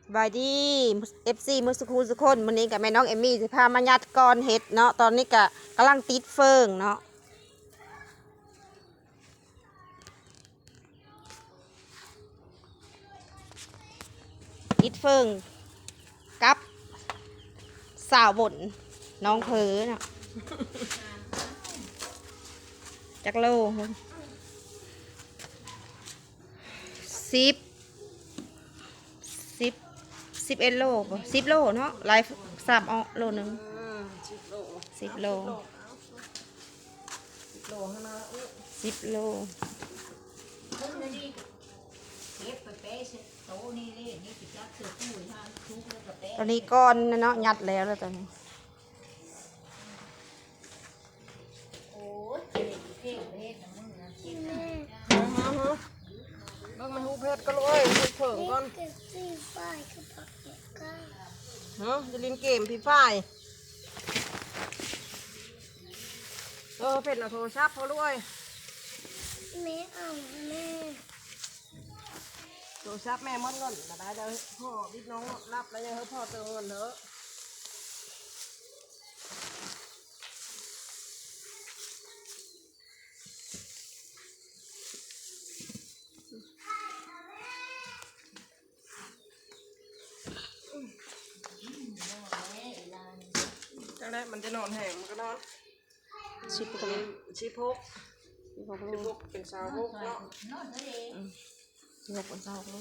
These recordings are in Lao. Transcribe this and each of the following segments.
ສະບາຍດີ ເອັຟຊີ ໝົດສູ່ຄູ່ສູ່ຄົນ. ມື້ນີ້ກະແມ່ນ້ອງເອມມີຊິພາມາຍັດກ້ອນເຫັດເນາະ. ຕອນນີ້ກະກຳລັງຕິດເຟີງເນາະ ຕິດເຟີງກັບສາວບົນ ນ້ອງເພີເນາະ. ຈັກໂລ? ສິບ ສິບ ສິບເອັດໂລບໍ່? ສິບໂລເນາະ ຫຼາຍຊ້ຳເນາະ ໂລໜຶ່ງ ອືມ ສິບໂລ ສິບໂລ ສິບໂລ ສິບໂລ. ຕອນນີ້ກ້ອນເນາະ ຍັດແລ້ວ ແລ້ວຕອນນີ້. ໂອ້ຍ ເຮັດເພງເຮັດນະມຶງນະ ເບິ່ງແມ່ ເບິ່ງແມ່ ຮູບເຫັດກ່ອນລູກເອີຍ ຮູບເຜິ້ງກ່ອນ. ຮະ ຈະຫຼິ້ນເກມຟຣີຟາຍ ເອີ ເພັດເອົາໂທລະສັບເຂົາລູກເອີຍ. ແມ່ເອົາ ແມ່ ໂທລະສັບແມ່ໝົດເງິນລະໄດ໋ ເດີພໍ່ບິດນ້ອງຫຼັບລະ ຍັງໃຫ້ພໍ່ເຕີມເງິນເດີ. ຈັກແລ້ວມັນຈະນອນແຮງ ມັນກໍນອນ. ສິບຫົກ ສິບຫົກ ສິບຫົກໂລ ສິບຫົກເປັນຊາວຫົກເນາະ. ອືມ ສິບຫົກເປັນຊາວຫົກໂລ.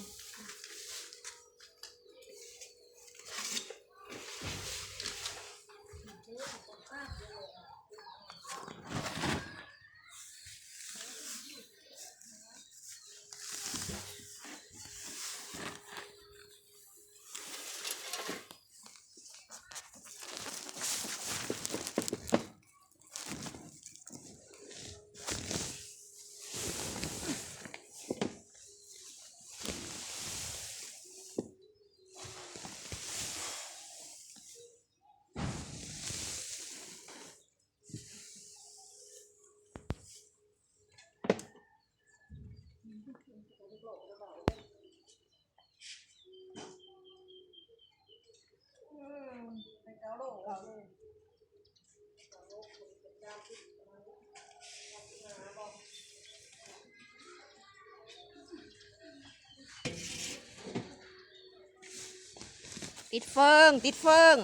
ຕິດເຟີງ ຕິດເຟີງ.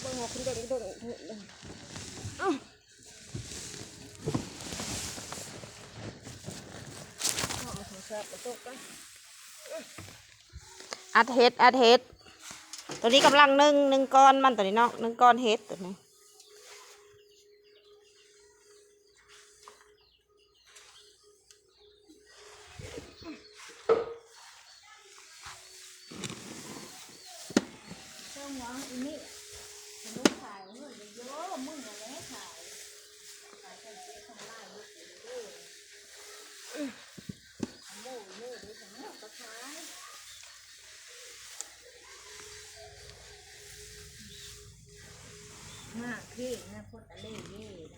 ເບິ່ງຫົວຂຶ້ນເດີ ເດີ ເດີ ເອົາ ເອົາໂທລະສັບມາຕົກກັນ. ອັດເຫັດ ອັດເຫັດ ໂຕນີ້ກຳລັງໜຶ້ງ ໜຶ້ງກ້ອນມັນ ໂຕນີ້ເນາະ ໜຶ້ງກ້ອນເຫັດໂຕນີ້. ເຈົ້າຫວັງອີນີ້ ຂະໜົມຂາຍເງິນເດີ ມຶງຫັ້ນແຫຼະຂາຍ ຂາຍເປັນເຈັດພັນລ້ານຢູ່ເດີ ໂອ້ຍ ໂອ້ຍ ເດີ ຂະໜົມກໍຂາຍ ມາເພງນະ ໂຄດຕະເລເດ້.